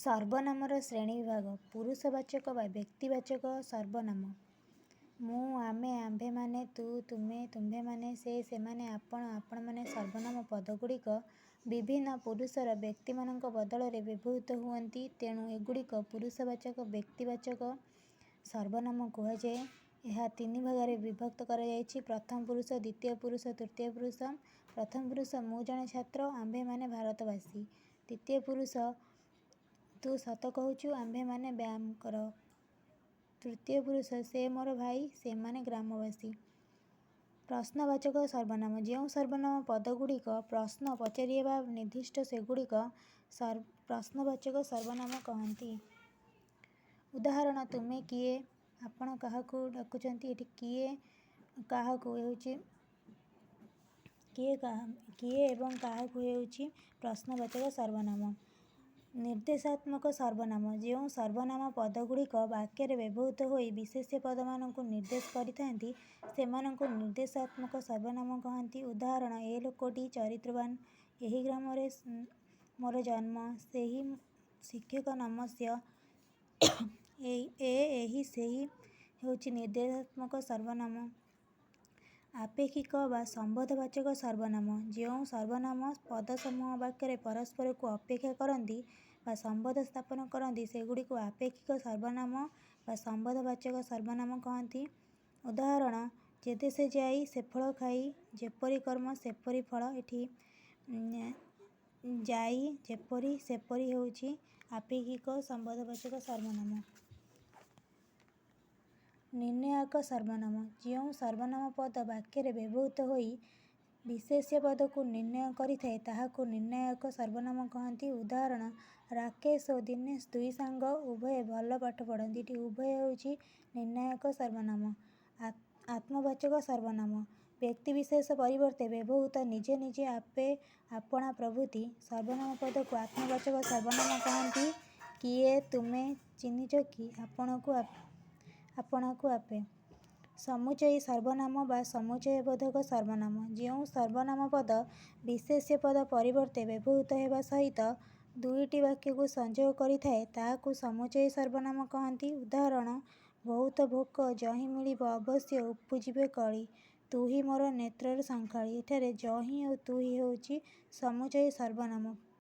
ସର୍ବନାମର ଶ୍ରେଣୀ ବିଭାଗ। ପୁରୁଷବାଚକ ବା ବ୍ୟକ୍ତିବାଚକ ସର୍ବନାମ। ମୁଁ, ଆମେ, ଆମ୍ଭେମାନେ, ତୁ, ତୁମେ, ତୁମ୍ଭେମାନେ, ସେ, ସେମାନେ, ଆପଣ, ଆପଣମାନେ ସର୍ବନାମ ପଦଗୁଡ଼ିକ ବିଭିନ୍ନ ପୁରୁଷର ବ୍ୟକ୍ତିମାନଙ୍କ ବଦଳରେ ବ୍ୟବହୃତ ହୁଅନ୍ତି। ତେଣୁ ଏଗୁଡ଼ିକୁ ପୁରୁଷବାଚକ ବ୍ୟକ୍ତିବାଚକ ସର୍ବନାମ କୁହାଯାଏ। ଏହା ତିନି ଭାଗରେ ବିଭକ୍ତ କରାଯାଇଛି: ପ୍ରଥମ ପୁରୁଷ, ଦ୍ୱିତୀୟ ପୁରୁଷ, ତୃତୀୟ ପୁରୁଷ। ପ୍ରଥମ ପୁରୁଷ: ମୁଁ ଜଣେ ଛାତ୍ର। ଆମ୍ଭେମାନେ ଭାରତବାସୀ। ଦ୍ୱିତୀୟ ପୁରୁଷ: ତୁ ସତ କହୁଛୁ। ଆମ୍ଭେମାନେ ବ୍ୟାଙ୍କର। ତୃତୀୟ ପୁରୁଷ: ସେ ମୋର ଭାଇ। ସେମାନେ ଗ୍ରାମବାସୀ। ପ୍ରଶ୍ନବାଚକ ସର୍ବନାମ। ଯେଉଁ ସର୍ବନାମ ପଦଗୁଡ଼ିକ ପ୍ରଶ୍ନ ପଚାରିବା ପାଇଁ ନିର୍ଦ୍ଦିଷ୍ଟ, ସେଗୁଡ଼ିକୁ ପ୍ରଶ୍ନବାଚକ ସର୍ବନାମ କହନ୍ତି। ଉଦାହରଣ: ତୁମେ କିଏ? ଆପଣ କାହାକୁ ଡାକୁଛନ୍ତି? ଏଠି କିଏ, କାହାକୁ ହେଉଛି କିଏ ଏବଂ କାହାକୁ ହେଉଛି ପ୍ରଶ୍ନବାଚକ ସର୍ବନାମ। ନିର୍ଦ୍ଦେଶାତ୍ମକ ସର୍ବନାମ। ଯେଉଁ ସର୍ବନାମ ପଦଗୁଡ଼ିକ ବାକ୍ୟରେ ବ୍ୟବହୃତ ହୋଇ ବିଶେଷ୍ୟ ପଦମାନଙ୍କୁ ନିର୍ଦ୍ଦେଶ କରିଥାନ୍ତି, ସେମାନଙ୍କୁ ନିର୍ଦ୍ଦେଶାତ୍ମକ ସର୍ବନାମ କହନ୍ତି। ଉଦାହରଣ: ଏ ଲୋକଟି ଚରିତ୍ରବାନ୍। ଏହି ଗ୍ରାମରେ ମୋର ଜନ୍ମ। ସେହି ଶିକ୍ଷକ ନମସ୍ୟ। ଏ, ଏହି, ସେହି ହେଉଛି ନିର୍ଦ୍ଦେଶାତ୍ମକ ସର୍ବନାମ। ଆପେକ୍ଷିକ ବା ସମ୍ବନ୍ଧବାଚକ ସର୍ବନାମ। ଯେଉଁ ସର୍ବନାମ ପଦସମୂହ ବାକ୍ୟରେ ପରସ୍ପରକୁ ଅପେକ୍ଷା କରନ୍ତି ବା ସମ୍ବନ୍ଧ ସ୍ଥାପନ କରନ୍ତି, ସେଗୁଡ଼ିକୁ ଆପେକ୍ଷିକ ସର୍ବନାମ ବା ସମ୍ବନ୍ଧବାଚକ ସର୍ବନାମ କହନ୍ତି। ଉଦାହରଣ: ଯେ ଦେଶେ ଯାଇ ସେ ଫଳ ଖାଇ। ଯେପରି କର୍ମ ସେପରି ଫଳ। ଏଠି ଯାଇ, ଯେପରି, ସେପରି ହେଉଛି ଆପେକ୍ଷିକ ସମ୍ବନ୍ଧବାଚକ ସର୍ବନାମ। ନିର୍ଣ୍ଣାୟକ ସର୍ବନାମ। ଯେଉଁ ସର୍ବନାମ ପଦ ବାକ୍ୟରେ ବ୍ୟବହୃତ ହୋଇ ବିଶେଷ୍ୟ ପଦକୁ ନିର୍ଣ୍ଣୟ କରିଥାଏ, ତାହାକୁ ନିର୍ଣ୍ଣାୟକ ସର୍ବନାମ କହନ୍ତି। ଉଦାହରଣ: ରାକେଶ ଓ ଦିନେଶ ଦୁଇ ସାଙ୍ଗ। ଉଭୟେ ଭଲ ପାଠ ପଢ଼ନ୍ତି। ଏଠି ଉଭୟେ ହେଉଛି ନିର୍ଣ୍ଣାୟକ ସର୍ବନାମ। ଆତ୍ମବାଚକ ସର୍ବନାମ। ବ୍ୟକ୍ତିବିଶେଷ ପରିବର୍ତ୍ତେ ବ୍ୟବହୃତ ନିଜ, ନିଜେ, ଆପେ, ଆପଣା ପ୍ରଭୃତି ସର୍ବନାମ ପଦକୁ ଆତ୍ମବାଚକ ସର୍ବନାମ କହନ୍ତି। କିଏ, ତୁମେ ଚିହ୍ନିଛ କି? ଆପଣଙ୍କୁ, ଆପଣାକୁ, ଆପେ। ସମୁଚ୍ଚୟୀ ସର୍ବନାମ ବା ସମୁଚ୍ଚୟବୋଧକ ସର୍ବନାମ। ଯେଉଁ ସର୍ବନାମ ପଦ ବିଶେଷ୍ୟ ପଦ ପରିବର୍ତ୍ତେ ବ୍ୟବହୃତ ହେବା ସହିତ ଦୁଇଟି ବାକ୍ୟକୁ ସଂଯୋଗ କରିଥାଏ, ତାହାକୁ ସମୁଚ୍ଚୟୀ ସର୍ବନାମ କହନ୍ତି। ଉଦାହରଣ: ବହୁତ ଭୋକ ଯହିଁ ମିଳିବ ଅବଶ୍ୟ ଉପୁଜିବ କଳି। ତୁହି ମୋର ନେତ୍ରର ସଙ୍ଖାଳି। ଏଠାରେ ଯହିଁ ଓ ତୁହି ହେଉଛି ସମୁଚ୍ଚୟୀ ସର୍ବନାମ।